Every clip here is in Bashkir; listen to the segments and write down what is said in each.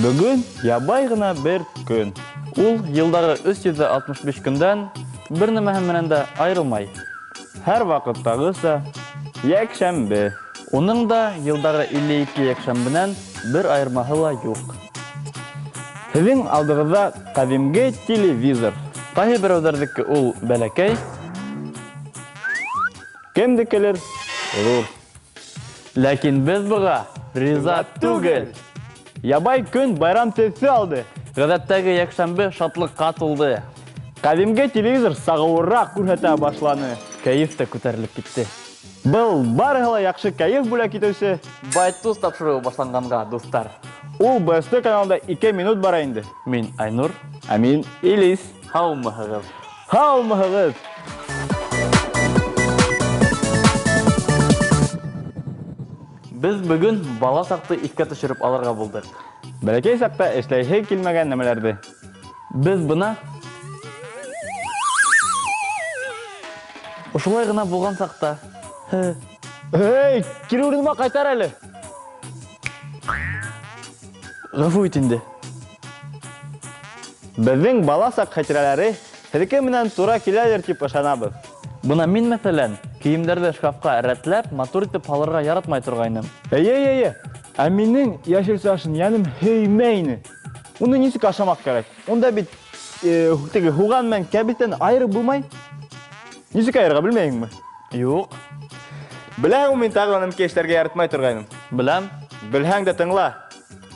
Бөгөн ябай ғына бер көн. Ул йылдағы 365 көндән бер нәмәһе менән дә айырылмай. Һәр ваҡыттағыса йәкшәмбе. Уның да йылдағы 52 йәкшәмбенән бер айырмаһы ла юҡ. Һеҙҙең алдығыҙҙа ҡәҙимге телевизор. Ҡайһы берәүҙәрҙеке ул бәләкәй, Кемдекелер ҙур. Ләкин беҙ быға риза түгел. Ябай көн байрам төҫө алды. Ғәҙәттәге йәкшәмбе шатлыҡҡа тулды. Ҡәҙимге телевизор сағыуыраҡ күрһәтә башланы. Кәйеф тә күтәрелеп китте. Был барыһы ла яҡшы кәйеф бүләк итеүсе Байтус тапшырыуы башланғанға, дуҫтар. Ул БСТ каналында 2 минут бара инде. Мин Айнур. Ә мин Илис. Һаумыһығыҙ? Һаумыһығыҙ? Беҙ бөгөн бала саҡты иҫкә төшөрөп алырға булдыҡ. Бәләкәй саҡта эшләйһе килмәгән нәмәләрҙе. Беҙ бына ошолай ғына булған саҡта. Эй, кире урыныма ҡайтар әле. Ғәфү ит инде. Беҙҙең бала саҡ хәтирәләре һеҙҙеке менән тура киләлер тип ышанабыҙ. Бына мин, мәҫәлән, кейемдәрҙе шкафҡа рәтләп, матур итеп һалырға яратмай торғайным. Эйе, эйе, эйе. Ә минең йәшелсә ашын йәнем һөймәй ине. Уны нисек ашамаҡ кәрәк? Унда бит теге һуған менән кәбеҫтәне айырып булмай. Нисек айырырға белмәйһеңме? Юҡ. Беләһеңме, мин тағы ла нәмәкәй эшләргә яратмай торғайным. Беләм. Белһәң дә тыңла.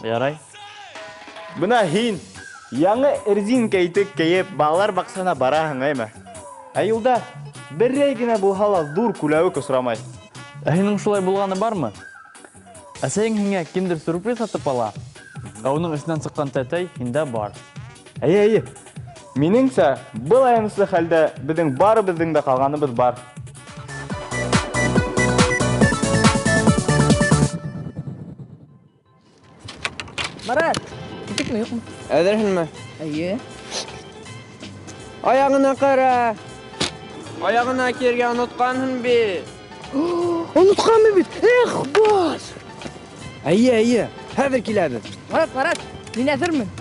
Ярай. Бына һин яңы резинка итек кейеп балалар баҡсаһына бараһың, әйме? Ә юлда берәй генә булһа ла ҙур күләүек осрамай. Ә һинең шулай булғаны бармы? Әсәйең һиңә киндер сюрприз һатып ала, ә уның эсенән сыҡҡан тәтәй һиндә бар. Эйе, эйе. Минеңсә, был аяныслы хәлдә беҙҙең барыбыҙҙың да ҡалғаныбыҙ бар. Марат, китекме, юҡмы? Әҙерһеңме? Эйе. Аяғына ҡара. Аяғына кейергә онотҡанһың бит. Онотҡанмын бит. Эх, баш. Эйе, эйе. Хәҙер киләбеҙ. Марат, Марат, мин әҙермен.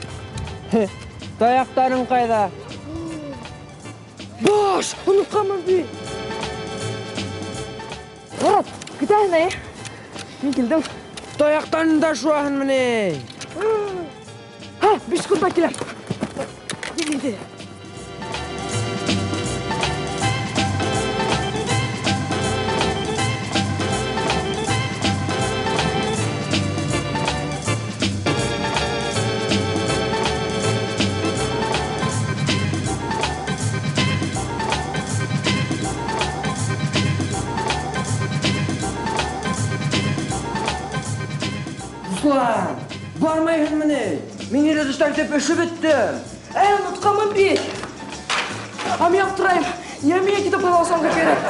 Таяҡтарың ҡайҙа? Баш, онотҡанмын бит. Марат, көтәһең, әйе? Мин килдем. Таяҡтарын да шыуаһыңмы ни? Һа, 5 секундта киләм. Кил инде. Руслан, бармайһыңмы ни? Мин инде дуҫтар итеп өшөп бөттөм. Эй, онотҡанмын бит. А мин аптырайым. Ниңә миңә китеп ҡаласам кәрәк?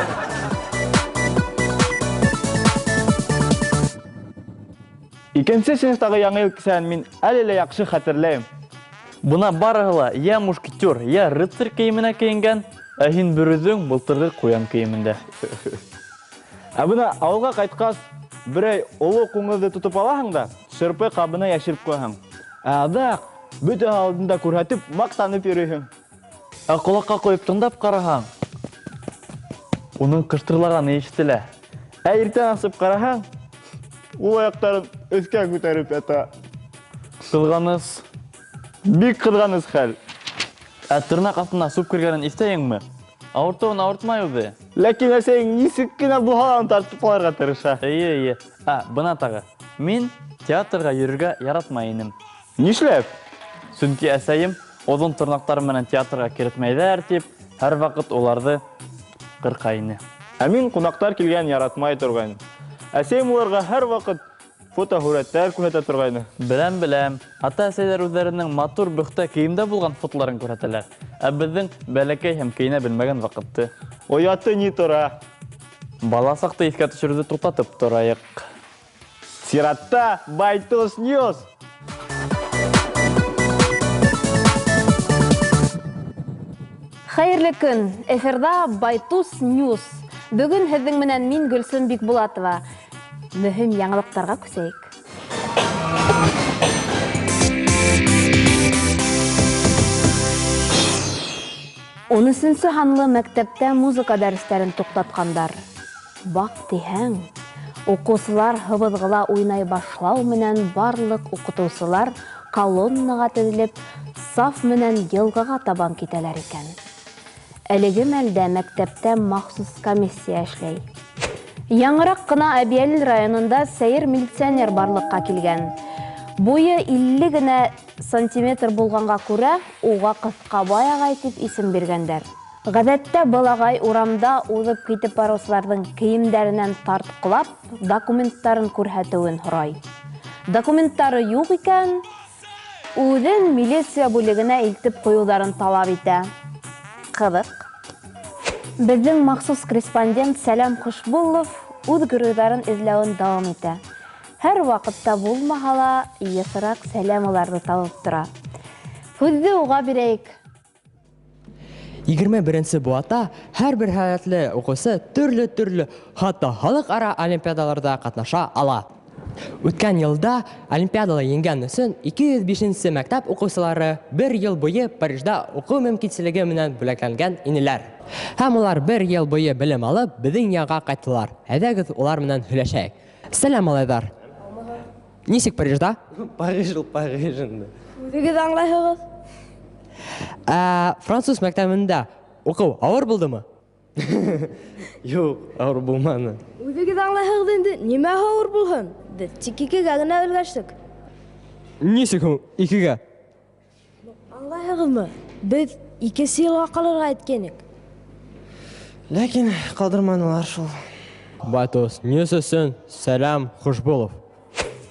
Икенсе синыфтағы яңы йыл кисәһен мин әле лә яҡшы хәтерләйем. Бына барыһы ла йә мушкетер, йә рыцарь кейеменә кейенгән, ә һин бер үҙең былтырғы ҡуян кейемендә. Ә бына ауылға ҡайтҡас, берәй оло ҡуңыҙҙы тотоп алаһың да, шырпы ҡабына йәшереп ҡуяһың. Ә аҙаҡ бөтә алдында күрһәтеп, маҡтанып йөрөйһөң. Ә ҡолаҡҡа ҡуйып тыңдап ҡараһаң, уның ҡыштырлағаны ишетелә. Ә иртән асып ҡараһаң, ул аяҡтарын өҫкә күтәреп ята. Ҡыҙғаныс. Бик ҡыҙғаныс хәл. Ә тырнаҡ аҫтына сүп кергәнен иҫтәйеңме? Ауыртыуын ауыртмай үҙе. Ләкин әсәйең нисек кенә булһа ла уны тартып ҡалырға тырыша. Эйе, эйе. Ә, бына тағы. Мин театрға йөрөргә яратмай инем. Нишләп? Сөнки әсәйем оҙон тырнаҡтары менән театрға керетмәйҙәр тип, һәр ваҡыт уларҙы ҡырҡа ине. Ә мин ҡунаҡтар килгән яратмай торғайным. Әсәйем уларға һәр ваҡыт фотоһүрәттәр күрһәтә торғайны. Беләм, беләм. Ата-әсәйҙәр үҙҙәренең матур бөхтә кейемдә булған фотоларын күрһәтәләр. Ә беҙҙең бәләкәй һәм кейенә белмәгән ваҡытты. Ояты ни тора? Бала саҡты иҫкә төшөрөүҙе туҡтатып торайыҡ. Сиратта Байтус Ньюс. Хәйерле көн. Эфирҙа Байтус Ньюс. Бөгөн һеҙҙең менән мин Гөлсөм Бикбулатова. Мөһим яңылыҡтарға күсәйек. 13-нсе һанлы мәктәптә музыка дәрестәрен туҡтатҡандар. Баҡ тиһәң, уҡыусылар һыбыҙғыла уйнай башлау менән барлыҡ уҡытыусылар колоннаға теҙелеп, саф менән йылғаға табан китәләр икән. Әлеге мәлдә мәктәптә махсус комиссия эшләй. Яңыраҡ ҡына Әбйәлил районында сәйер милиционер барлыҡҡа килгән. Буйы 50 генә сантиметр булғанға күрә, уға Ҡыҫҡабай ағай тип исем биргәндәр. Ғәҙәттә был ағай урамда уҙып китеп барыусыларҙың кейемдәренән тартҡылап, документтарын күрһәтеүен һорай. Документтары юҡ икән, үҙен милиция бүлегенә илтеп ҡуйыуҙарын талап итә. Ҡыҙыҡ. Беҙҙең махсус корреспондент Сәләм Хушбуллов үҙ геройҙарын эҙләүен дауам итә. Һәр ваҡытта булмаһа ла, йышыраҡ Сәләм уларҙы табып тора. Һүҙҙе уға бирәйек. 21-нсе быуатта һәр бер һәләтле уҡыусы төрлө-төрлө, хатта халыҡ-ара олимпиадаларҙа ҡатнаша ала. Үткән йылда олимпиадала еңгән өсөн 205-нсе мәктәп уҡыусылары бер йыл буйы Парижда уҡыу мөмкинселеге менән бүләкләнгән инеләр. Һәм улар бер йыл буйы белем алып, беҙҙең янға ҡайттылар. Әйҙәгеҙ улар менән һөйләшәйек. Сәләм, малайҙар. Нисек Парижда? Париж ул Париж инде. Үҙегеҙ аңлайһығыҙ. Француз мәктәбендә уҡыу ауыр булдымы? Юҡ, ауыр булманы. Үҙегеҙ аңлайһығыҙ инде, нимә ауыр булһын? Беҙ тик икегә генә өлгәштек. Нисек һуң икегә? Аңлайһығыҙмы? Беҙ икенсе йылға ҡалырға әйткәйнек. Ләкин ҡалдырманылар шул. Байтус, News өсөн Сәләм Хушбулов.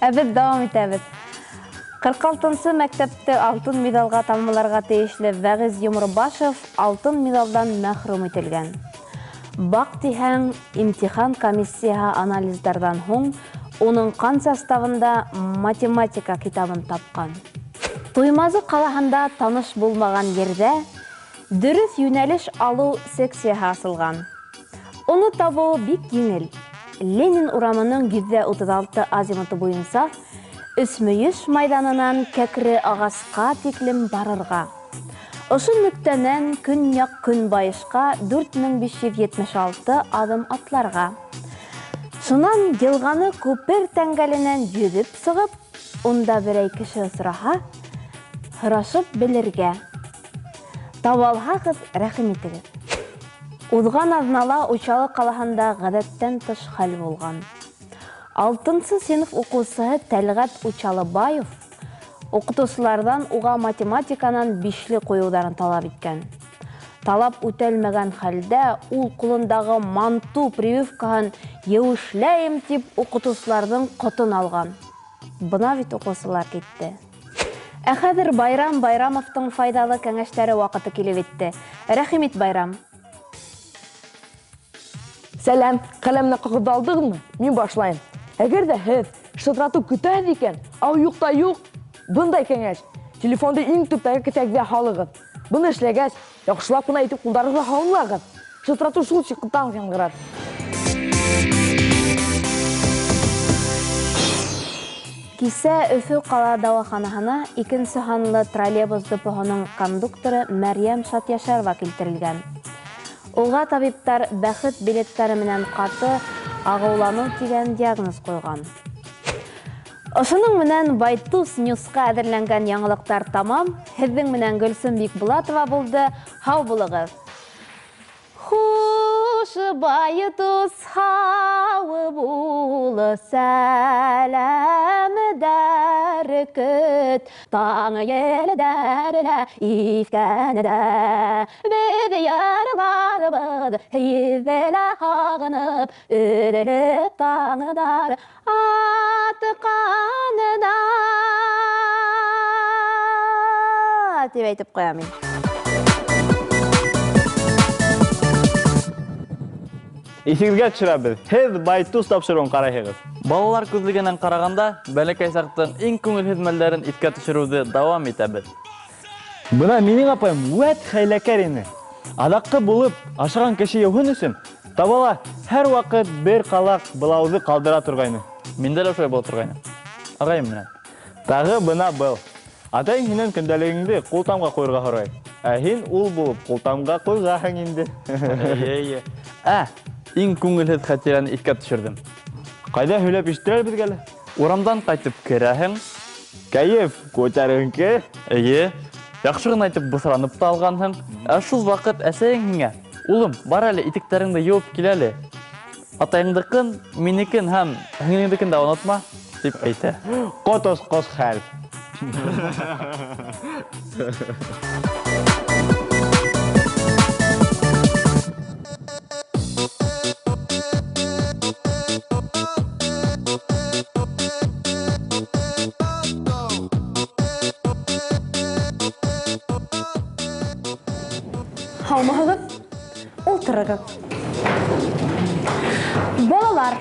Ә беҙ дауам итәбеҙ. 46-нсы мәктәпте алтын медалға тамамларға тейешле Вәғиз Йомробашев алтын медалдан мәхрүм ителгән. Баҡ тиһәң, имтихан комиссияһы анализдарҙан һуң уның ҡан составында математика китабын тапҡан. Туймазы ҡалаһында таныш булмаған ерҙә дөрөҫ йүнәлеш алыу секцияһы асылған. Уны табыуы бик еңел. Ленин урамының 136 азимуты буйынса Өсмөйөш майҙанынан Кәкре ағасҡа тиклем барырға. Ошо нөктәнән көньяҡ-көнбайышҡа 4576 аҙым атларға. Шунан йылғаны күпер тәңгәленән йөҙөп сығып, унда берәй кеше осраһа, һорашып белергә. Табалһағыҙ, рәхим итегеҙ. Уҙған аҙнала Учалы ҡалаһында ғәҙәттән тыш хәл булған. 6-нсы синыф уҡыусыһы Тәлғәт Учалыбаев уҡытыусыларҙан уға математиканан 5-ле ҡуйыуҙарын талап иткән. Талап үтәлмәгән хәлдә ул ҡулындағы манту прививкаһын еүешләйем тип уҡытыусыларҙың ҡотон алған. Бына бит уҡыусылар китте. Ә хәҙер Байрам Байрамовтың файҙалы кәңәштәре ваҡыты килеп етте. Рәхим ит, Байрам. Сәләм, ҡәләмне ҡағыҙҙы алдығыҙмы? Мин башлайым. Әгәр ҙә һеҙ шылтыратыу көтәһеҙ икән, ау юҡ та юҡ, бындай кәңәш. Телефонды иң төптәге кеҫәгеҙгә һалығыҙ. Быны эшләгәс, яҡшылап ҡына итеп ҡулдарығыҙҙы һалынлағыҙ. Шылтыратыу шул секундтан яңғырар. Кисә Өфө ҡала дауаханаһына 2-нсе һанлы троллейбус депоһының кондукторы Мәрйәм Шатйәшәрова килтерелгән. Уға табиптар бәхет билеттары менән ҡаты ағыуланыу тигән диагноз ҡуйған. Ошоноң менән Байтус Ньюсҡа әҙерләнгән яңылыҡтар тамам. Һеҙҙең менән Гөлсөм Бикбулатова булды. Һау булығыҙ. Хуш, Байтус, һау бул, сәләм дәркөт, таң елдәрелә иҫкәндә, беҙ яраларыбыҙ һиҙелә һағынып, өҙөлөп таңдар атҡанында. Тип әйтеп ҡуям мин. Иҫегеҙгә төшөрәбеҙ. Һеҙ Байтус тапшырыуын ҡарайһығыҙ. Балалар күҙлегенән ҡарағанда, бәләкәй саҡтың иң күңелһеҙ мәлдәрен иҫкә төшөрөүҙе дауам итәбеҙ. Бына минең апайым үәт хәйләкәр ине. Аҙаҡҡы булып ашаған кеше йыуһын өсөн табала һәр ваҡыт бер ҡалаҡ былауҙы ҡалдыра торғайны. Миндә лә шулай була торғайны. Ағайым менән. Тағы бына был. Атайың һинән көндәлегеңде ҡултамға ҡуйырға һорай. Ә һин ул булып ҡултамға ҡуйғаһың инде. Эйе. Ә, иң күңелһеҙ хәтирәне иҫкә төшөрҙөм. Ҡайҙа һөйләп ишеттерәр беҙгә әле? Урамдан ҡайтып керәһең. Кәйеф күтәренке. Эйе. Яҡшы ғына итеп бысранып та алғанһың. Ә шул ваҡыт әсәйең һиңә: "Улым, бар әле итектәреңде йыуып кил әле. Атайыңдыҡын, минекен һәм һеңлеңдекен дә онотма", тип әйтә. Ҡот осҡос хәл. Һаумыһығыҙ? Ултырығыҙ. Балалар,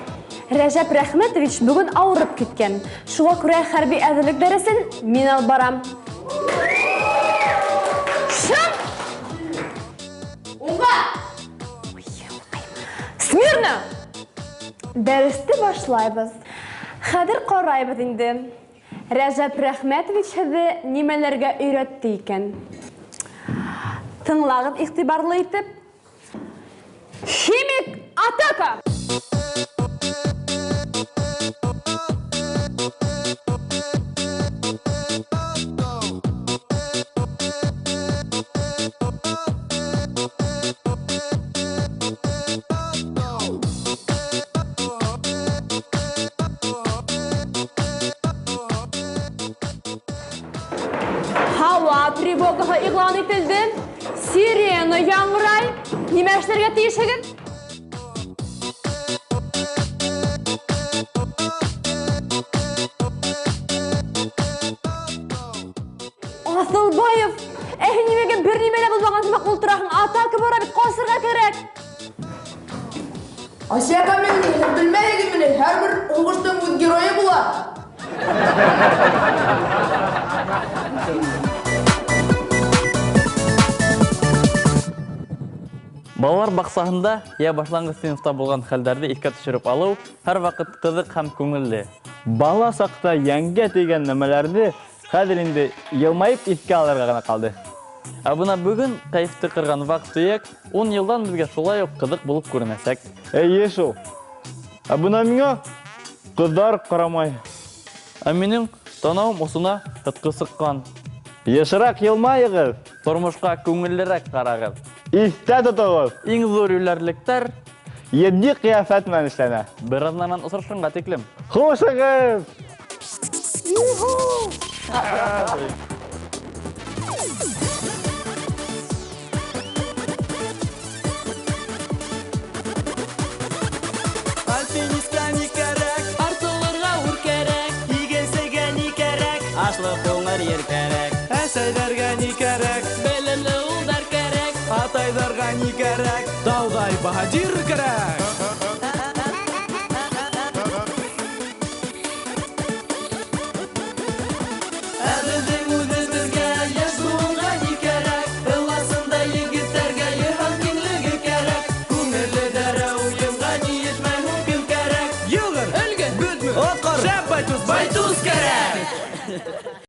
Рәжәп Рәхмәтович бөгөн ауырып киткән. Шуға күрә хәрби әҙерлек дәресен мин алып барам. Шым! Уңға! Смирно! Дәресте башлайбыҙ. Хәҙер ҡарайбыҙ инде. Рәжәп Рәхмәтович һеҙҙе нимәләргә өйрәтте икән? Тыңлағыҙ иғтибарлы итеп. Химик атака! Һауа тревогаһы иғлан ителде. Сирена яңғырай. Нимә эшләргә тейешһегеҙ? Аҫылбаев, ә һин нимәгә бер нимә лә булмаған һымаҡ ултыраһың? Атака бара бит, ҡасырға кәрәк. Асия Камиловна, һеҙ белмәйһегеҙме ни? Һәр бер һуғыштың үҙ геройы була. Балалар баҡсаһында йә башланғыс синыфта булған хәлдәрҙе иҫкә төшөрөп алыу һәр ваҡыт ҡыҙыҡ һәм күңелле. Бала саҡта йәнгә тейгән нәмәләрҙе хәҙер инде йылмайып иҫкә алырға ғына ҡалды. Ә бына бөгөн кәйефте ҡырған ваҡ-төйәк 10 йылдан беҙгә шулай уҡ ҡыҙыҡ булып күренәсәк. Эйе шул. Ә бына миңә ҡыҙҙар ҡарамай. Ә минең танауым осона һытҡы сыҡҡан. Йышыраҡ йылмайығыҙ. Тормошҡа күңеллерәк ҡарағыҙ. Иҫтә тотоғоҙ. Иң ҙур йүләрлектәр етди ҡиәфәт менән эшләнә. Бер аҙнанан осрашҡанға тиклем. Хушығыҙ! Альпинистка ни кәрәк, артылырға үр кәрәк, игенсегә ни кәрәк, ашлыҡ уңыр ер кәрәк, әсәйҙәргә ни кәрәк, белемле улдар кәрәк, атайҙарға ни кәрәк, тауҙай баһадир кәрәк.